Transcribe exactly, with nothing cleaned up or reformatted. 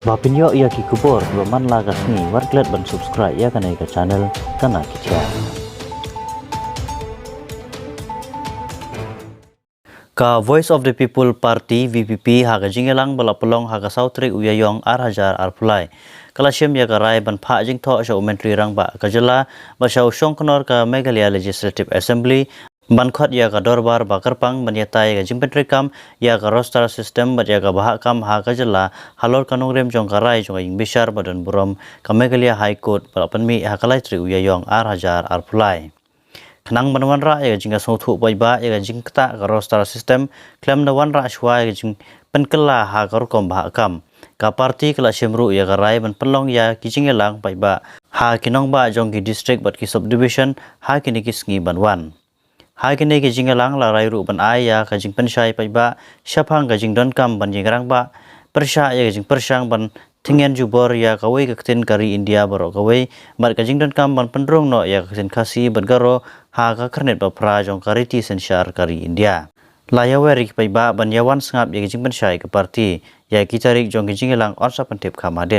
Ba pynïoh ïa ki khubor kiba man la ka sngi, wat klet ban subscribe ïa kane ka channel Kana Khithiah. Ka Voice of the People Party, V P P, ha ka jingïalang ba la pynlong ha ka saw tarik u Ïaïong ar hajar arphew lai, ka la shim ïa ka rai ban phah jingthoh sha u Myntri Rangbah ka jylla bad sha u Shongknor ka Meghalaya Legislative Assembly ban khot ïa ka dorbar ba kyrpang ban ïatai ïa ka jingpyntreikam ïa ka roster system bad ïa ka bahah kam ha ka jylla halor ka nongrim jong ka rai jong ka ïingbishar ba don burom, ka Meghalaya High Court, ba la pynmih ha ka lai tarik u Ïaïong ar hajar arphew lai. Khnang ban wanrah ïa ka jingïasngewthuh paidbah ïa ka jingktah ka roster system khlem da wanrah shuwa ïa ka jingpynkylla ha ka rukom bahah kam, ka party ka la shim ruh ïa ka rai ban pynlong ïa ki jingïalang paidbah ha ki nongbah jong ki district bad ki subdivision ha kine ki sngi ban wan. Ha kine ki jingïalang la rai ruh ban ai ïa ka jingpynshai paidbah shaphang ka jingdonkam ban ïeng rangbah, pyrshah ïa ka jingpyrshang ban tyngen jubor ïa kawei ka ktien ka ri India baroh kawei, bad ka jingdonkam ban pynrung noh ïa ka ktien Khasi bad Garo ha ka khyrnit ba phra jong ka riti synshar ka ri India. La ïawer ïa ki paidbah ban ïawan sngap ïa ka jingpynshai ka party ïa ki tarik jong ka jingïalang yn sa pyntip kham hadien.